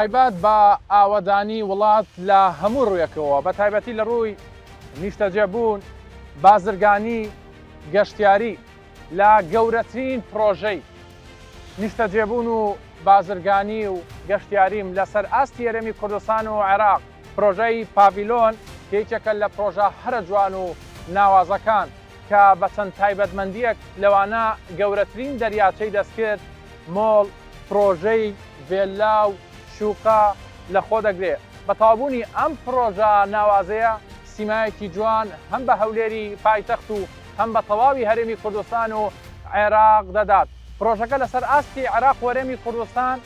تایبەت بە ئاوەدانی وڵات لە هەموو ڕوویەکەوە بە تایبەتی لە ڕووی نیشتەجێبوون، بازرگانی، گەشتیاری لە گەورەترین پڕۆژەی نیشتەجێبوون و بازرگانی و گەشتیاریم لەسەر ئاستی هەرێمی کوردستان و عێراق، پرۆژەی پاڤیلۆن کە یەکێکە لە پرۆژە هەرە جوان و ناوازەکان کە بە چەند تایبەتمەندییەک لەوانە گەورەترین دەریاچەی دەستکرد، مۆڵ، پرۆژەی ڤێللا و شوقە لەخۆدەگرێ. بە تەواوبوونی ئەم پرۆژە ناوازەیە سیمایەکی جوان هەم بە هەولێری پایتەخت و هەم بە تەواوی هەرێمی کوردستان و عێراق دەدات. پرۆژەکە لەسەر ئاستی عێراق و هەرێمی کوردستان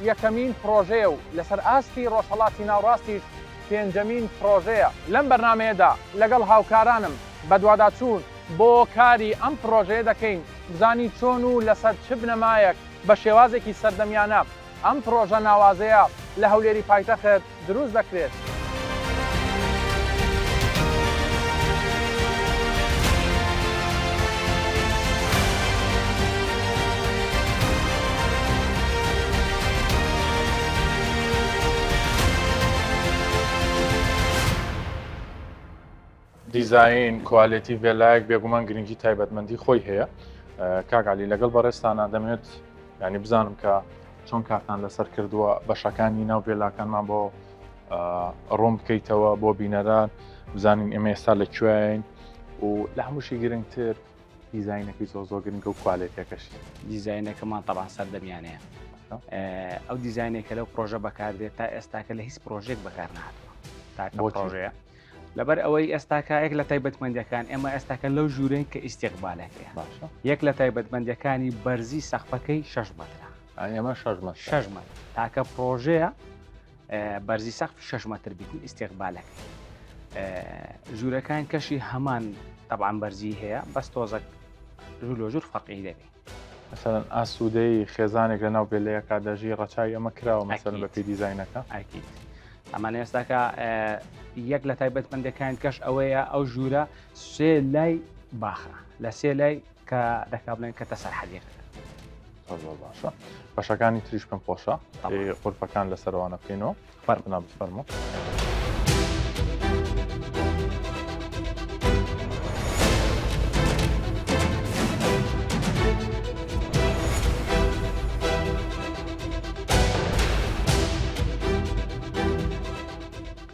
یەکەمین پرۆژەیە و لەسەر ئاستی ڕۆژهەڵاتی ناوڕاستیش پێنجەمین پرۆژەیە. لەم بەرنامەیەدا لەگەڵ هاوکارانم بەدواداچوون بۆ کاری ئەم پرۆژەیە دەکەین، بزانین چۆن و لەسەر چ بنەمایەک بە شێوازێکی سەردەمیانە ئەم پرۆژە ناوازەیە لە هەولێری پایتەخت دروست دەکرێت. دیزاین، کوالێتی ڤێلایەک بێگومان گرنگی تایبەتمەندی خۆی هەیە. کاک عەلی لەگەڵ بەڕێزتانا دەمەوێت یعنی بزانم کە چۆن کارتان لەسەر کردووە بەشەکانی ناو ڤێلاکانمان بۆ ڕۆم بکەیتەوە بۆ بینەران بزانین ئێمە ئێستا لە کوێین و لە هەمووشی گرنگتر دیزینەکەی زۆر زۆر گرنگە و کوالێتەکەشی دیزینەکەمان تەبان سەردەمیانەیە ئەو دیزینێکە لەو پرۆژە بەکاردێت تا ئێستاکە لە هیچ پرۆژێک بەکار نهاتوە تاکە پرۆژەیە لەبەر ئەوەی ئێستاکە یەک لە تایبەتمەندیەکان ئێمە ئێستاکە لەو ژوورەین کە ئیستیقبالەکەیە باشە یەک لە تایبەتمەندیەکانی بەرزی سەقفەکەی 6 مەترە ئێمە 6 مەتر 6 مەتر تاکە پرۆژەیە بەرزی سەقف 6 مەتر بیتن ئیستیقبالەکەی ژوورەکان کەشی هەمان تەبعەن بەرزی هەیە بەس تۆزەک ژوور لۆ ژوور فەرقی دەبێ مەسەلەن ئاسوودەیی خێزانێک لە ناو ڤێلەیەکا دەژی ڕەچاوی ئەمە کراوە مەسەلەن ئەکید بەپێی دیزاینەکە؟ ئەکید ئەمانە ئێستاکە یەک لە تایبەتمەندەکان کەش ئەوەیە ئەو ژوورە سێ لای باخە لە سێ لای کە دەکا بڵێن کە تەسەر حەدیقەکە زۆر زۆر باشە بەشەکانی تریش پێم خۆشە طبعا. غرفەکان لەسەرەوانە بکەینەوە فەرموو. جنابت فەرموو.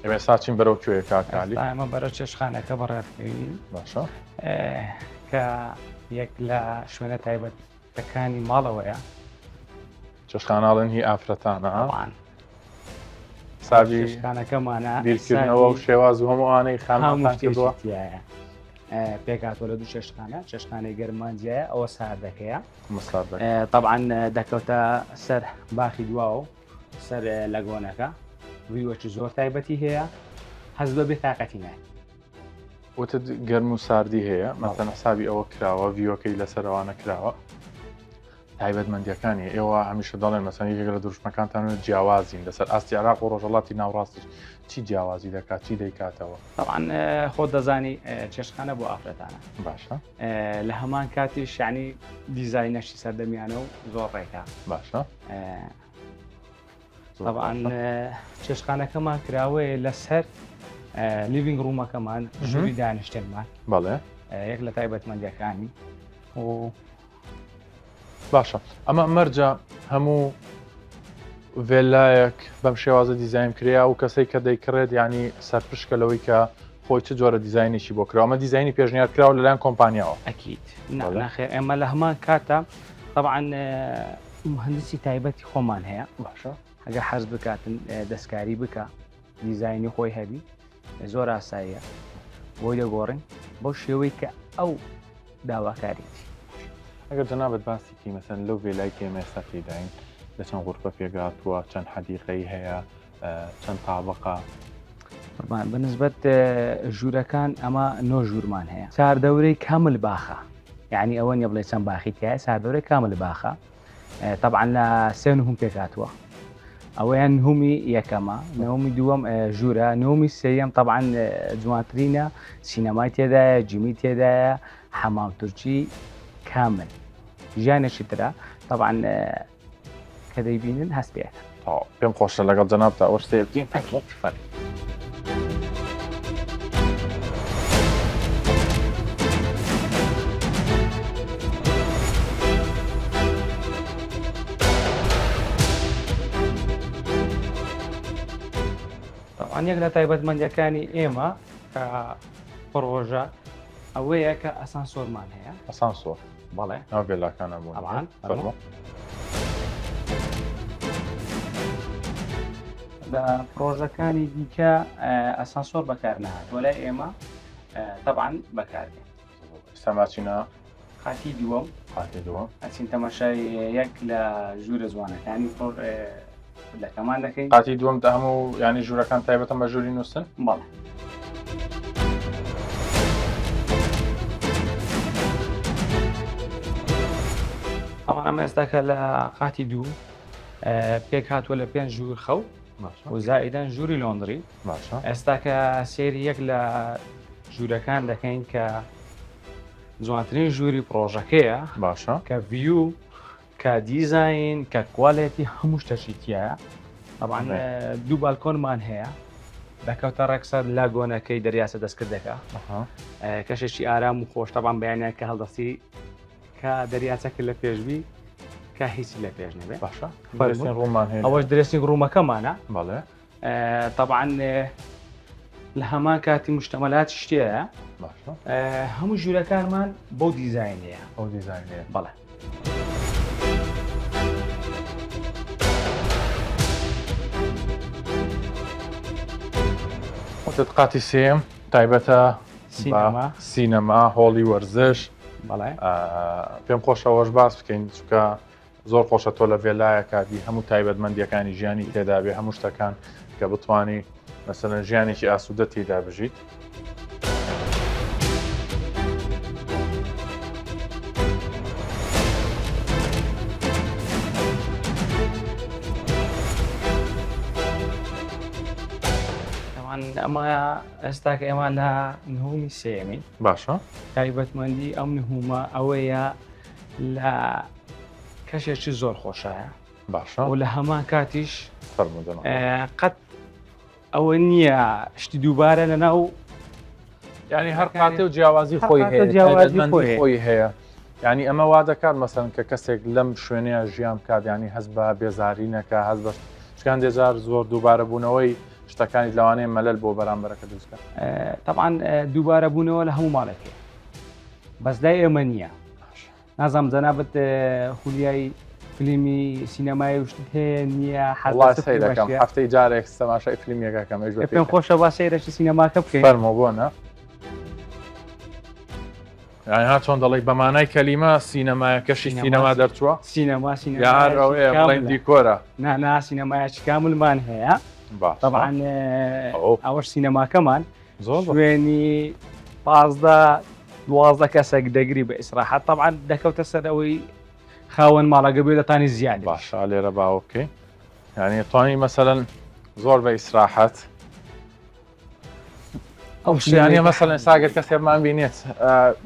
ئێمە ئێستا چین بەرەو کوێ کاک عەلی؟ ئێستا ئێمە بەرەو چێشتخانەکە بەڕێدەکەوین باشە کە یەک لە شوێنە تایبەتەکانی ماڵەوەیە. چێشتخانە ئەڵێن هی ئافرەتانە طبعا حسابی چێشتخانەکەمانە بیرکردنەوە و شێواز و هەموو ئەوانەی هەموو خانمان شتێکی کردووە تیایە پێکهاتووە لە دوو چێشتخانە چێشتخانەی گەرمان جیایە ئەوە ساردەکەیە مسار دەکەن. طبعا دەکەوتە سەر باخی دواوە سەر لەگۆنەکە view ەکی زۆر تایبەتی هەیە هەز بە بێتاقەتی نای وتت گەرم و ساردی هەیە مەسەن حسابی ئەوە کراوە view ەکەی لەسەرەوانە کراوە تایبەتمەندیەکانی ئێوە هەمیشە دەڵێن مەسەن یەکێک لە دروشمەکانتان جیاوازین لەسەر ئاستی عراق و ڕۆژهەڵاتی ناوڕاستیش چی جیاوازی دەکات چی دەیکاتەوە؟ طبعا خۆت دەزانی چێشتخانە بۆ ئافرەتانە باشە لە هەمان کاتیش یعنی دیزاینەشی سەردەمیانە و زۆر ڕێکە باشە طبعا چێشتخانەکەمان کراوەیە لەسەر living room ەکەمان ژووری دانیشتنمان بەڵێ یەک لە تایبەتمەندیەکانی و باشە ئەمە مەرجە هەموو ڤێلایەک بەم شێوازە دیزاین کریا و کەسێک کە دەیکڕێت ینی سەرپشکە لەوەی کە خۆی چ جۆرە دیزاینێکی بۆ کراوە ئەمە دیزاینی پێشنیار کراوە لەلایەن کۆمپانیاوە ئەکید ناخێر ئێمە لە هەمان کاتە طبعا مهندسی تایبەتی خۆمان هەیە باشە ئەگەر حەز بکاتن دەستکاری بکە دیزاینی خۆی هەبی زۆر ئاساییە بۆی دەگۆڕین بەو شێوەی کە ئەو داواکاریتی. ئەگەر جەنابت باسی کەی مەسەن لەو ڤێلای کە ئێمە ئێستا تێیداین لە چەند غورفە پێکهاتووە چەند حەدیقەی هەیە چەند تابقە؟ قوربان بەنسبەت ژوورەکان ئەمە نۆ ژوورمان هەیە چاردەورەی کامل باخە یعنی ئەوە نیە بڵێ چەند باخی تایە چاردەورەی کامل باخە تەبعەن لە سێ نهوم پێکهاتووە ئەوەیان نهومی یەکەمە نهومی دووەم ژوورە نهومی سێیەم تەبعەن جوانترینە سینەمای تێدایە جیمی تێدایە حەمام تورکی کامل ژیانێکی ترە تەبعەن کە دەیبینن هەست پێ ئەکەن. تەواو پێم خۆشە لەگەڵ جەنابتا ئەوەش سەیر بکەین. فەرموو فەرموو. تەبعەن یەک لە تایبەتمەندیەکانی ئێمە کە پڕۆژە ئەوەیە کە ئەسانسۆرمان هەیە. ئەسانسۆر بەڵێ. ناو ڤێلاکانە بوون. تەبعەن. فەرموو. لە پڕۆژەکانی دیکە ئەسانسۆر بەکار نەهاتووە لای ئێمە تەبعەن بەکاردێت. ئێستا ماچینە قاتی دووەم. قاتی دووەم. ئەچین تەماشای یەک لە ژوورە جوانەکانی لەکەمان دەکەین. قاتی دووەم هەموو ینی ژوورەکان تایبەتە بە ژووری نووسن؟ بەڵێ. ئەوان ئەمە ئێستاکە لە قاتی دوو پێک هاتووە لە پێنج ژوور خەو و زائیدەن ژووری laundry. ئێستاکە سێری یەک لە ژوورەکان دەکەین کە جوانترین ژووری پڕۆژەکەیە. باشە. کە view، کە دیزاین، کە quality هەموو شتەشی تایە. طبعا دوو بالکۆنمان هەیە دەکەوتە ڕێکسەر lagoon ەکەی دەریاچە دەستکردەکە. کەشێکی ئارام و خۆش. طبعا بەیانیان کە هەڵدەستی کە دەریاچەکە لە پێشبی کە هیچی لە پێش نەبێ. باشە. dressing room مان هەیە. ئەوەش dressing room ەکەمانە. بەڵێ. طبعا لە هەمان کاتی مشتەمەلات شتەیە. باشە. هەموو ژوورەکانمان بەو دیزاینەیە. ئەو دیزاینەیە. بەڵێ. وتت قاتی سێم تایبەتە سینەما، سینەما، هۆڵی وەرزش. بەڵێ. پێم خۆشە ئەوەش باس بکەین چونکە زۆر خۆشە تۆ لە ڤێلایەکا بی هەموو تایبەتمەندیەکانی ژیانی تێدا بێ، هەموو شتەکان کە بتانی مەسەلەن ژیانێکی ئاسوودە تێدا بژیت. ئەمە ئێستا کە ئێمە لە نهۆمی سێیەمین. باشە. تایبەتمەندی ئەم نهۆمە ئەوەیە لە کەشێکی زۆر خۆشایە. باشە. و لە هەمان کاتیش فەرموودەنەوە. قەت ئەوە نییە شتی دووبارە لە ناو یعنی هەر قاتێ و جیاوازی خۆی هەیە، جیاوازی خۆی هەیە. یعنی ئەمە وا دەکات مەسەن کە کەسێک لەم شوێنەیە ژیان بکات، یعنی هەست بە بێزاری نەکە، هەست بە شکان دێجار زۆر دووبارە بوونەوەی شتەکانی لەوانەیە مەلەل بۆ بەرامبەرەکە دروست بکات. طبعا دووبارە بوونەوە لە هەموو ماڵێک هەیە، بەس لای ئێمە نییە. نازانم جەنابت خولیای فیلمی سینەمای و شتت هەیە نییە؟ وەڵا سەیرەکەم هەفتەی جارێک تەماشای فیلمێکەکەم. پێم خۆشە با سەیرەکی سینەماکە بکەین. فەرموو بۆ نا. یعنی ها چۆن دەڵێی بە مانای کەلیمە سینەمایەکەشی سینەما دەرچووە؟ سینەما سینەما یا هەر ئەوەیە بڵێین دیکۆرە؟ نا نا سینەمایەکی کاملمان هەیە. طبعا ئەوەش سینەماکەمان شوێنی 15 12 کەسێک دەگری بە ئیسراحەت. طبعا دەکەوتە سەر ئەوەی خاوەن ماڵەگە بێ دەتانی زیاد. باشە لێرە باوە بکەین. یعنی توانی مەسەلەن زۆر بە ئیسراحەت ئەو شیانە مەسەلەن ساگەر کەسێکمان بینێت،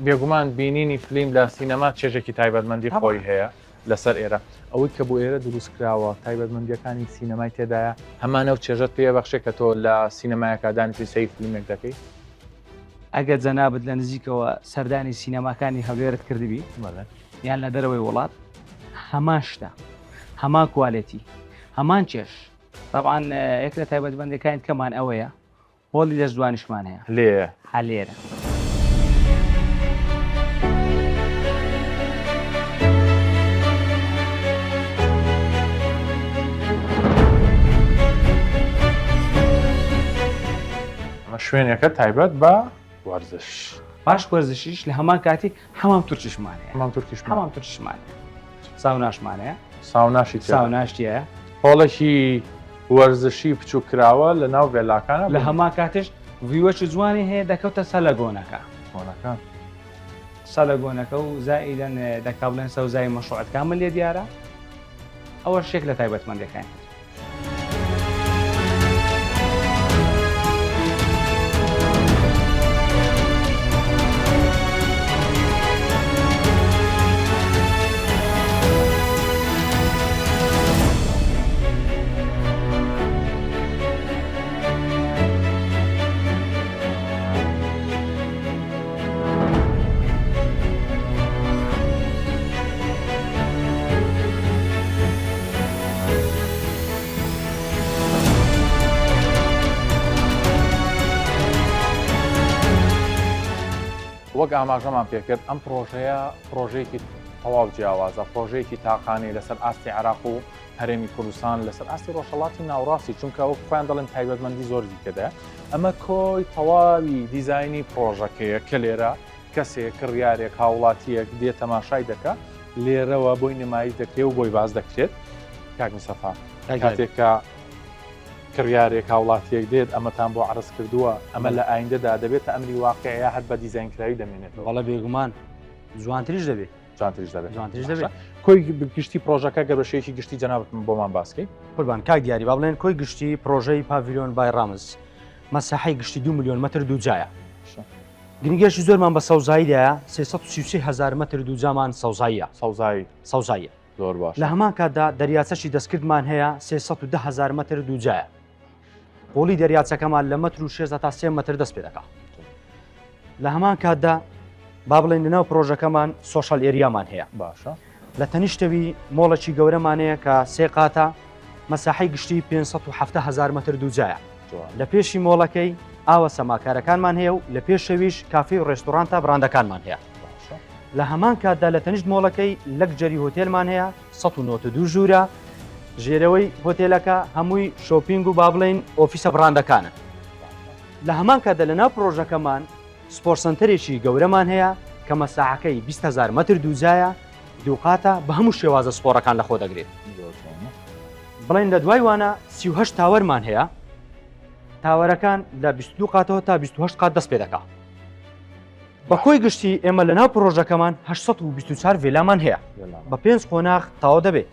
بێگومان بینینی فلیم لە سینەما چێژێکی تایبەتمەندی خۆی هەیە لەسەر ئێرە. ئەوەی کە بۆ ئێرە دروست کراوە تایبەتمەندیەکانی سینەمای تێدایە، هەمانە و چێژەت پێ بەخشێ کە تۆ لە سینەمایەکە دانیشتی سەیر فیلمێک دەکەی. ئەگەر جەنابت لە نزیکەوە سەردانی سینەماکانی هەولێرت کردبی یان لە دەرەوەی وڵات، هەمان شتە، هەمان quality، هەمان چێژ. طبعا یەک لە تایبەتمەندەکانی کەمان ئەوەیە هۆڵی لەش جوانیشمان هەیە لێ هەلێرە. ئەمە شوێنێکە تایبەت بە وەرزش. باش وەرزشیش لە هەمان کاتی حەمام تورکیشمان هەیە. حەمام تورکیشمان. حەمام تورکیشمان هەیە. ساوناشمان هەیە. ساوناشی تیایە. ساوناش تیایە. هۆڵێکی وەرزشی بچووک کراوە لە ناو ڤێلاکانە. لە هەمان کاتیش view ەکی جوانی هەیە دەکەوتە سەر lagoon ەکە. گۆنەکان. سەر lagoon ەکە و زائیدەن دەکا بڵێن سەوزایی مەشروعەت کامل لێ دیارە. ئەوەش یەک لە تایبەتمەندەکانی. وەک ئاماژەمان پێکرد ئەم پرۆژەیە پرۆژەیەکی تەواو جیاوازە، پرۆژەیەکی تاقانەیە لەسەر ئاستی عێراق و هەرێمی کوردستان لەسەر ئاستی ڕۆژهەڵاتی ناوڕاستی، چونکە وەک خۆیان دەڵێن تایبەتمەندی زۆری تێدایە. ئەمە کۆی تەواوی دیزاینی پرۆژەکەیە کە لێرە کەسێک، کڕیارێک، هاوڵاتییەک دێ تەماشای دەکا، لێرەوە بۆی نمایش دەکرێ و بۆی باس دەکرێت. کاک مستەفا، کاتێک کە کڕیارێک، هاوڵاتییەک دێت ئەمەتان بۆ عەرز کردووە، ئەمە لە ئایندەدا دەبێتە ئەمری واقیع یا هەر بە دیزاینکراوی دەمێنێتەوە؟ بەڵێ بێگومان جوانتریش دەبێت. جوانتریش دەبێت. جوانتریش دەبێت. کۆی گشتی پرۆژەکە گەر بە شێوەیەکی گشتی جەنابت بۆمان باس کەی. قوربان کاک دیاری با بڵێن کۆی گشتی پرۆژەی پاڤیلۆن بای ڕامز مەساحەی گشتی 2 میلیۆن مەتر دووجایە. گرنگیەکی زۆرمان بە سەوزاییدایە 333 هزار مەتر دووجامان سەوزاییە. سەوزایی. سەوزاییە. زۆر باشە. لە هەمان کاتدا دەریاچەشی دەستکردمان هەیە 310 هزار مەتر دووجایە. قوڵی دەریاچەکەمان لە مەتر و شێست تا سێ مەتر دەست پێ دەکا. لە هەمان کاتدا با بڵێن لەناو پرۆژەکەمان social area مان هەیە. باشە. لە تەنیشتەوی مۆڵێکی گەورەمان هەیە کە سێ قاتە، مەساحەی گشتی 570 هزار مەتر دووجایە. لە پێشی مۆڵەکەی ئاوە سەماکارەکانمان هەیە و لە پێشەویش کافێ و ڕێستۆرانتە بڕاندەکانمان هەیە. لە هەمان کاتدا لە تەنیشت مۆڵەکەی luxury هۆتێلمان هەیە 192 ژوورە، ژێرەوەی هۆتێلەکە هەمووی shopping و با بڵێین ئۆفیسە بڕاندەکانن. لە هەمان کاتدا لە ناو پرۆژەکەمان sport center ێکی گەورەمان هەیە کە مەساحەکەی 20 هزار مەتر دووجایە، دووقاتە، بە هەموو شێوازە سپۆڕەکان لەخۆ دەگرێت. بڵێن لە دوای وانە 38 tower مان هەیە، tower ەکان لە 22 قاتەوە تا 28 قات دەست پێ دەکا. بە کۆی گشتی ئێمە لە ناو پرۆژەکەمان 824 ڤێلامان هەیە بە پێنج قۆناغ تەواو دەبێت.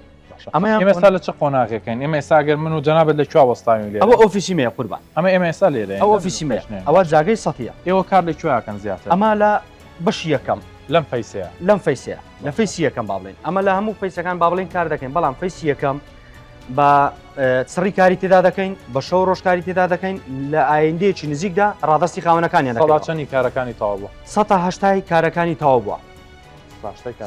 ئەمە ئێمە ئێستا لە چ قۆناغێکین؟ ئێمە ئێستا گەر من و جەنابت لە کوێ وەستاوین لێرە؟ ئەوە ئۆفیسی مەیە قوربان. ئەمە ئێمە ئێستا لێرەین. ئەوە ئۆفیسی مەیە. ئەوە جاگەی سەتیە. ئێوە کار لە کوێ ئەکەن زیاتر؟ ئەمە لە بەشی یەکەم. لەم phase ەیە؟ لەم phase ەیە. لە phase ی یەکەم با بڵێین. ئەمە لە هەموو phase ەکان با بڵێین کار دەکەین، بەڵام phase ی یەکەم بە چڕی کاری تێدا دەکەین، بە شەو ڕۆژ کاری تێدا دەکەین، لە ئایندەیەکی نزیکدا ڕادەستی خاوەنەکانیان دەکەین. سەدا چەنی کارەکانی تەواو بووە؟ سەتا هەشتای کارەکانی تەواو بووە.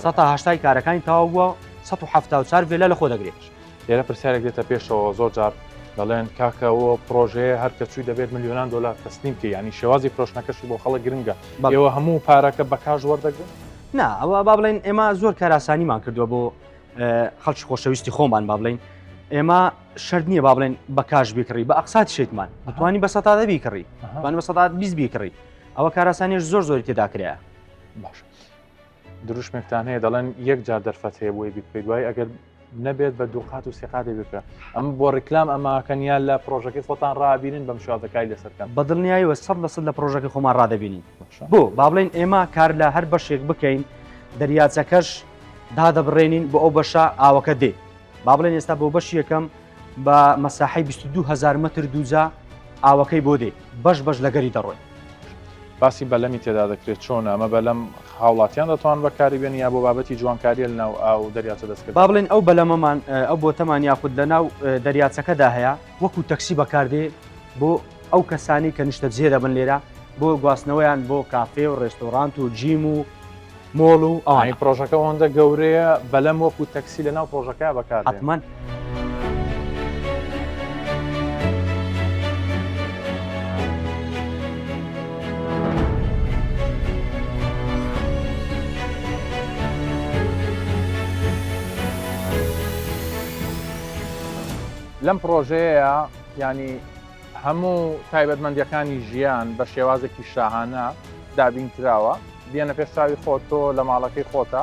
سەتا هەشتای کارەکانی تەواو بووە، 174 ڤێلا لەخۆ دەگرێت. لێرە پرسیارێک دێتە پێشەوە، زۆر جار دەڵێن کاکە ئەوە پرۆژەیە هەر کە چووی دەبێت ملیۆنان دۆلار تەسلیم بکەی، یانی شێوازی فرۆشتنەکەشی بۆ خەڵک گرنگە. ئێوە هەموو پارەکە بە cash وەردەگرن؟ نا، ئەوە با بڵێین ئێمە زۆر کارئاسانیمان کردووە بۆ خەڵکی خۆشەویستی خۆمان، با بڵێین ئێمە شەرت نییە با بڵێن بە cash بیکڕی، بە ئەقساتی شتمان دەتوانی بە 100% بیکڕی، توانی بە 120 بیکڕی، ئەوە کارئاسانیش زۆر زۆری تێدا کرایە. باش دروشمێکتان هەیە دەڵێن یەک جار دەرفەت هەیە بۆی بیکڕی، دوای ئەگەر نەبێت بە دوو قات و سێ قاتێ بکڕە. ئەم بۆ ڕیکلام ئەماکەن یا لە پرۆژەکەی خۆتان ڕابینن بەم شێوازەکای لەسەر کەن؟ بە دڵنیاییەوە 100% لە پرۆژەکەی خۆمان ڕادەبینین. بۆ با بڵێین ئێمە کار لە هەر بەشێک بکەین دەریاچەکەش دادەبڕێنین بۆ ئەو بەشە ئاوەکە دێ. با بڵێن ئێستا بۆ بەشی یەکەم بە مەساحەی 22 هزار مەتر دووجا ئاوەکەی بۆ دێ، بەش بەش لەگەری دەڕۆین. باسی بەلەمی تێدا دەکرێت، چۆنە ئەمە بەلەم هاوڵاتیان دەتوان بەکاری بێن یا بۆ بابەتی جوانکاریە لەناو ئاو دەریاچە دەستکرد؟ با بڵێن ئەو بەلەمەمان ئەو بۆتەمان یاخود لەناو دەریاچەکەدا هەیە وەکو تەکسی بەکاردێ بۆ ئەو کەسانی کە نیشتەجێ دەبن لێرە بۆ گواستنەوەیان بۆ کافێ و ڕێستۆرانت و gym و مۆڵ و ئەوانە. پرۆژەکە ئەوەندە گەورەیە بەلەم وەکو تەکسی لەناو پرۆژەکە بەکاردێ؟ حەتمەن. لەم پرۆژەیە ینی هەموو تایبەتمەندیەکانی ژیان بە شێوازێکی شاهانە دابین کراوە بێنە پێش چاوی خۆت تۆ لە ماڵەکەی خۆتە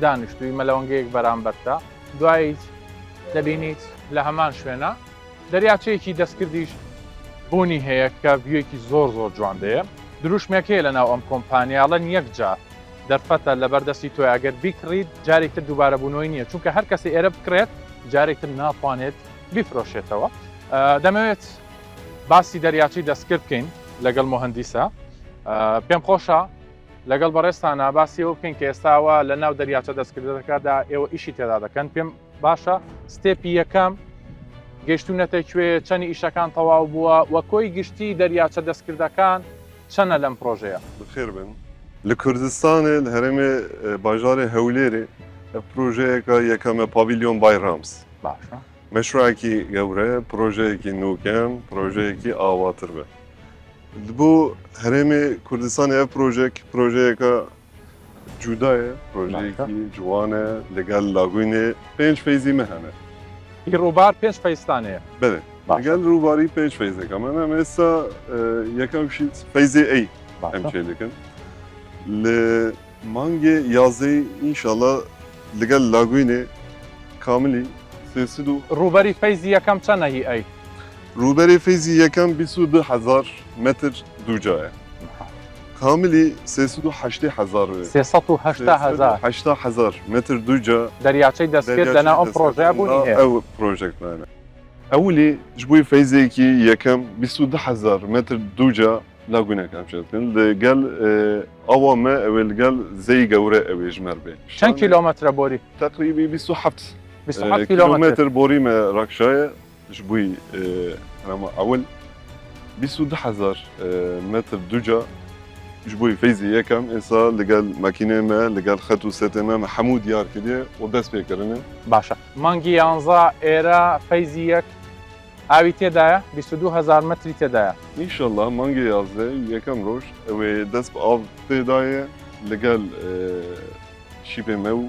دانیشتووی مەلەوەنگەیەک بەرامبەرتە دواییت دەبینیت لە هەمان شوێنە دەریاچەیەکی دەستکردیش بوونی هەیە کە view ێکی زۆر زۆر جوان دەیە دروشمێک هەیە لە ناو ئەم کۆمپانیاڵەن یەک جار دەرفەتە لەبەر دەستی تۆی ئەگەر بیکڕیت جارێکتر دووبارە بوونەوەی نییە چونکە هەر کەسی ئێرە بکڕێت جارێکتر ناتوانێت بیفرۆشێتەوە دەمەوێت باسی دەریاچەی دەستکرد بکەین لەگەڵ مهندیسە پێم خۆشە لەگەڵ بەڕێزتانا باسی ئەوە بکەین کە ئێستاوە لە ناو دەریاچە دەستکردەکەدا ئێوە ئیشی تێدا دەکەن پێم باشە step ی یەکەم گەشتونەتە کوێ چەنی ئیشەکان تەواو بووە و کۆی گشتی دەریاچە دەستکردەکان چەنە لەم پرۆژەیە؟ بخێر بن. لە کوردستانێ لە هەرێمێ باژارێ هەولێرێ ئەv پرۆژەیەکە یەکەمە پاڤیلیۆن بای ڕامز. باشە. مەشروعێکی گەورەیە، پرۆژەیەکی نوکەم، پرۆژەیەکی ئاواتر بە. بۆ هەرێمی کوردستانی ئەv پرۆژێک پرۆژەیەکە جودایە پرۆژەیەکی جوانە لەگەڵ لاگوینێ پێنج phase ی مە هەنە. ئی ڕووبار پێنج phase تان هەیە. بەێ لەگەڵ ڕووباری پێنج phase ەکە من ئەم ئێستا یەکەم sheet phase ی A ئەم چێ دەکەن لە مانگێ یازەی ئینشاڵا لەگەڵ لاگوینێ کاملی سێسد و ڕووبەری phase ی یەکەم چەنە هی A؟ ڕووبەری phase ی یەکەم 22 هەزار متر دووجایە. کاملی 380 هەزار. 380 هەزار. 80 هەزار متر دووجا. دەریاچەی دەستکرد لەناو ئەم پرۆژەیە بوونی هەیە. ئەو پرۆژێکتمانە. ئەولی ji بۆی phase ێکی یەکەم 22 هەزار متر دووجا لاگونەکان چێتن لەگەل ئەوە مە ئەوێ لەگەل زەی گەورە ئەوێ ژمەر بێ. چەند کیلۆمەترە بۆری؟ تقریبی 27 27 کیلۆمەتر بۆری مە ڕاکشایە ji بۆی هەرەمە ئەول 22 هەزار متر دووجا ji بۆی phase ی یەکەم ئێستا لەگەل مەکینێ مە لەگەل خەت و سێتێ مە هەموو دیار کردێ و دەست پێکردنێ. باشە مانگی یانزە ئێرە phase ی یەک ئاوی تێدایە 22 هەزار مەتری تێدایە. ئینشەڵا مانگی 11 یەکەم ڕۆژ ئەوێ دەست بە ئاو تێدایە لەگەل شیپێ مە و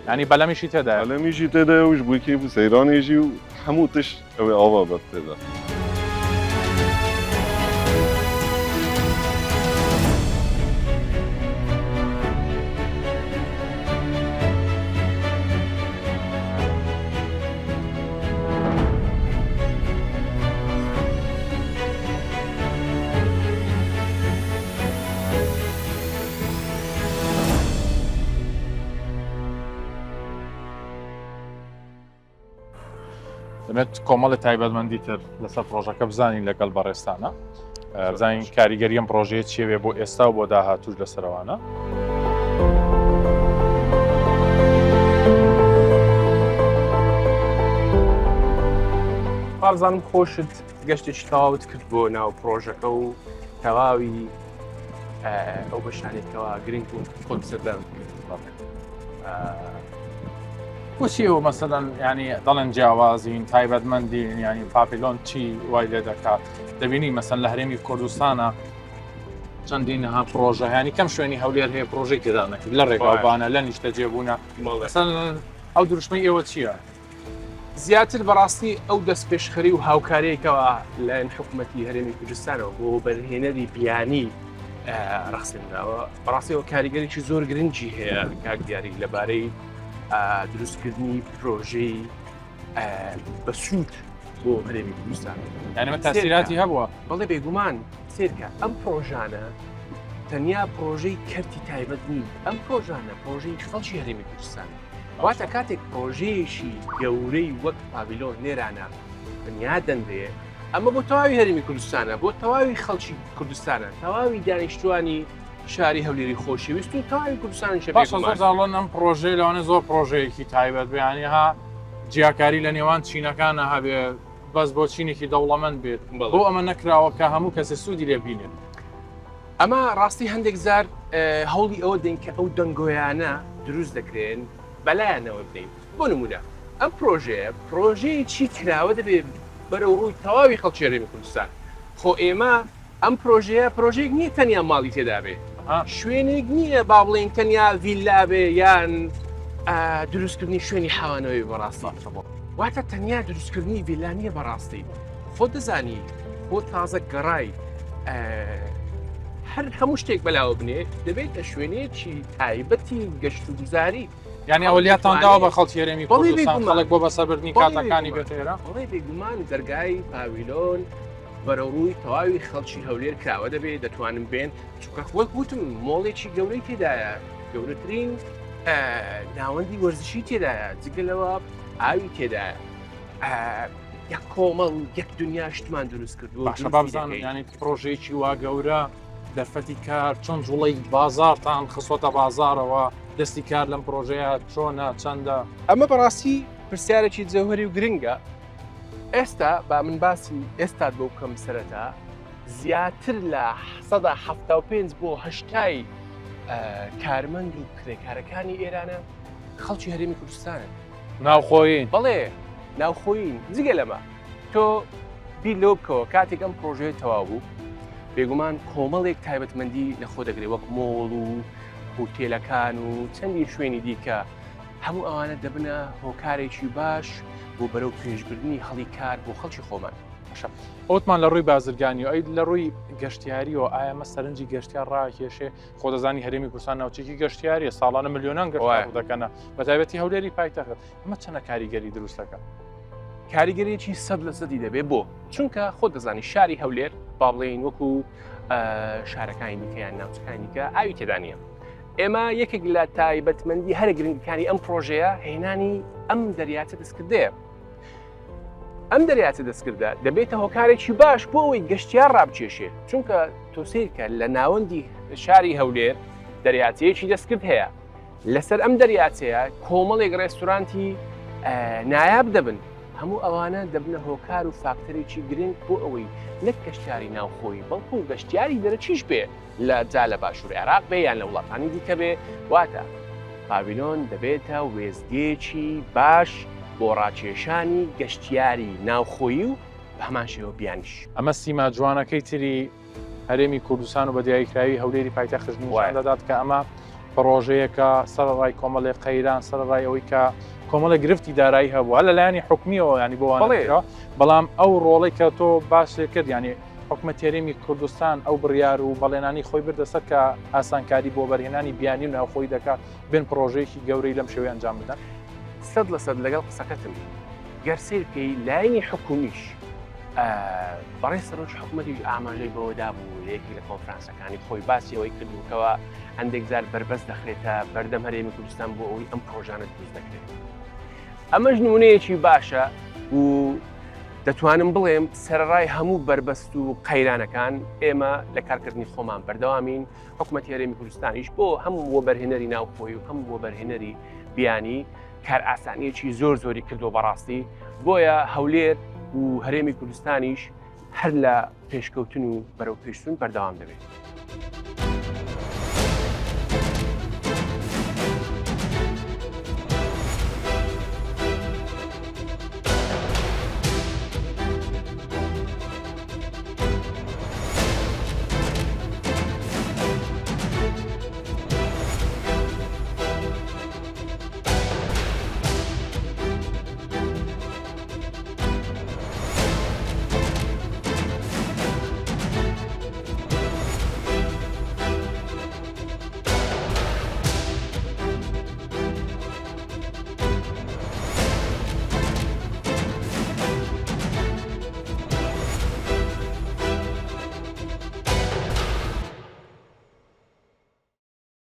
ینی بەلەمیشی تێدایە. بەلەمیشی تێدایە و ji بۆی کەیف و سەیرانێژی و هەموو تشت ئەوێ ئاوا بەر تێدا. دەمێت کۆمەڵی تایبەتمەندی تر لەسەر پرۆژەکە بزانین لەگەڵ بەڕێستانە بزانین کاریگەری ئەم پرۆژەیە چیەوێ بۆ ئێستا و بۆ داهاتوش لەسەرەوانە. بارزانم خۆشت گەشتێکی تەواوت کرد بۆ ناو پرۆژەکە و تەواوی ئەو بەشانێکەوە گرنگ بوون خۆت سەردان کرد. بۆچی ئەو مەسەلەن ینی دەڵێن جیاوازین تایبەتمەندین ینی پاپیلۆن چی وای لێ دەکات دەبینی مەسەن لە هەرێمی کوردستانە چەندین ها پرۆژە ینی کەم شوێنی هەولێر هەیە پرۆژەی تێدا نەکرد لە ڕێگاوبانە لە نیشتەجێبوونە مەسەن ئەو دروشمەی ئێوە چییە؟ زیاتر بەڕاستی ئەو دەستپێشخەری و هاوکاریەکەوە لایەن حکوومەتی هەرێمی کوردستانەوە بۆ بەرهێنەری بیانی ڕەخسێنراوە بەڕاستیەوە کاریگەرێکی زۆر گرنگی هەیە کاک دیاری لەبارەی دروستکردنی پرۆژەی بەسوود بۆ هەرێمی کوردستان. یعنی تاسیراتی هەبووە؟ بەڵێ بێگومان سێرکە ئەم پرۆژانە تەنیا پرۆژەی کەرتی تایبەت نین ئەم پرۆژانە پرۆژەی خەڵکی هەرێمی کوردستان واتە کاتێک پرۆژەیەکی گەورەی وەک پاڤیلۆن لێرانە بنیاد دەنرێ ئەمە بۆ تەواوی هەرێمی کوردستانە بۆ تەواوی خەڵکی کوردستانە تەواوی دانیشتوانی شاری هەولێری خۆشەویست و تەواوی کوردستانیشە باشە بێگومان. زۆر زاڵۆن ئەم پرۆژەیە لەوانەیە زۆر پرۆژەیەکی تایبەت بێ یانی ها جیاکاری لە نێوان چینەکانە هەبێ بەس بۆ چینێکی دەوڵەمەند بێت بەڵێ. بۆ ئەمە نەکراوە کە هەموو کەسێ سوودی لێ بینێت. ئەمە ڕاستی هەندێک جار هەوڵی ئەوە دەین کە ئەو دەنگۆیانە دروست دەکرێن بەلایانەوە بدەین بۆ نمونە ئەم پرۆژەیە پرۆژەیەکی کراوە دەبێت بەرەو ڕووی تەواوی خەڵکی هەرێمی کوردستان خۆ ئێمە ئەم پرۆژەیە پرۆژەیەک نییە تەنیا ماڵی تێدا بێ شوێنێک نییە با بڵێین تەنیا ڤیللا بێ یان دروستکردنی شوێنی حەوانەوەی بەڕاستی واتە تەنیا دروستکردنی ڤیللا نییە بەڕاستی خۆ دەزانی بۆ تازە گەڕای هەر هەموو شتێک بەلاوە بنێ دەبێتە شوێنێکی تایبەتی گەشت و گوزاری یعنی ئەولیاتان داوە بە خەڵکی هەرێمی کوردستان خەڵک بۆ بەسەربردنی کاتەکانی بێتە ئێرە بەڵێ بێگومان دەرگای پاویلۆن بەرەو ڕووی تەواوی خەڵکی هەولێر کراوە دەبێت دەتوانن بێن چونکە وەک وتم مۆڵێکی گەورەی تێدایە گەورەترین ناوەندی وەرزشی تێدایە جگە لەوە ئاوی تێدایە یەک کۆمەڵ یەک دنیا شتمان دروست کردووە باشە با بزانم یانی پرۆژەیەکی وا گەورە دەرفەتی کار چۆن جوڵەی بازارتان خستۆتە بازارەوە دەستی کار لەم پرۆژەیە چۆنە چەندە؟ ئەمە بەڕاستی پرسیارێکی جەوهەری و گرنگە ئێستا با من باسی ئێستات بۆ بکەم سەرەتا زیاتر لە 75 بۆ هەشتای کارمەند و کرێکارەکانی ئێرانە خەڵکی هەرێمی کوردستانن ناوخۆیین بەڵێ ناوخۆیین جگە لەمە تۆ بیر لەوە بکەوە کاتێک ئەم پرۆژەیە تەواو بوو. بێگومان کۆمەڵێک تایبەتمەندی لەخۆ دەگرێت وەک مۆڵ و هوتێلەکان و چەندین شوێنی دیکە هەموو ئەوانە دەبنە هۆکارێکی باش بۆ بەرەو پێشبردنی هەڵی کار بۆ خەڵکی خۆمان. باشە ئەوتمان لە ڕووی بازرگانی و ئەی لە ڕووی گەشتیاریەوە ئایا ئەمە سەرنجی گەشتیار ڕاکێشێ؟ خۆ دەزانی هەرێمی کوردستان ناوچێکی گەشتیاریە ساڵانە ملیۆنان گەشتیار ڕوو دەکەنە بە تایبەتی هەولێری پایتەخت ئەمە چەنە کاریگەری دروست دەکات؟ کاریگەریی سەد لە سەدی دەبێت بۆ چونکە خۆ دەزانی شاری هەولێر با بڵێین وەکو شارەکانی دیکە یان ناوچەکانی دیکە ئاوی تێدا نییە. ئێمە یەکێک لە تایبەتمەندی هەرە گرنگەکانی ئەم پرۆژەیە هێنانی ئەم دەریاچە دەستکردەیە. ئەم دەریاچە دەستکردە دەبێتە هۆکارێکی باش بۆ ئەوەی گەشتیار ڕابکێشێ چونکە تۆ سیرکە لە ناوەندی شاری هەولێر دەریاچەیەکی دەستکرد هەیە لەسەر ئەم دەریاچەیە کۆمەڵێک ڕێستورانتی نایاب دەبن هەموو ئەوانە دەبنە هۆکار و فاکتەرێکی گرنگ بۆ ئەوەی نەک گەشتیاری ناوخۆی بەڵکو گەشتیاری دەرەکیش بێ لە جا لە باشوور عێراق بێ یان لە وڵاتانی دیکە بێ واتە پاویلۆن دەبێتە وێستگەیەکی باش بۆ ڕاکێشانی گەشتیاری ناوخۆیی و بە هەمان شێوە بیانیش. ئەمە سیما جوانەکەی تری هەرێمی کوردستان و بە دیاریکراوی هەولێری پایتەختش نیشان دەدات کە ئەمە پڕۆژەیەکە سەرەڕای کۆمەڵێک قەیران سەرەڕای ئەوەی کە کۆمەڵێک گرفتی دارایی هەبووە لە لایەنی حکومیەوە ینی بۆ بەڵام ئەو ڕۆڵی کە تۆ باسی کرد ینی حکومەتی هەرێمی کوردستان ئەو بڕیار و بەڵێنانی خۆی بردە سەر کە ئاسانکاری بۆ بەرهێنانی بیانی و ناوخۆی دەکات بێن پڕۆژەیەکی گەورەی لەم شێوەیە ئەنجام بدەن. 100% لەگەڵ قسەکەتم گەر سەیر بکەی لایەنی حکومیش بەڕێز سەرۆکی حکومەتیش ئاماژەی بەوەدا بوو لە یەکێک لە کۆنفرانسەکانی خۆی باسی ئەوەی کردبوو کەوا هەندێک جار بەربەست دەخرێتە بەردەم هەرێمی کوردستان بۆ ئەوەی ئەم پرۆژانە دروست دەکرێت ئەمەش نمونەیەکی باشە و دەتوانم بڵێم سەرەڕای هەموو بەربەست و قەیرانەکان ئێمە لە کارکردنی خۆمان بەردەوامین حکوومەتی هەرێمی کوردستانیش بۆ هەم وەبەرهێنەری ناوخۆی و هەم وەبەرهێنەری بیانی کارئاسانیەکی زۆر زۆری کردووە بەڕاستی بۆیە هەولێر و هەرێمی کوردستانیش هەر لە پێشکەوتن و بەرەو پێشچوون بەردەوام دەبێت.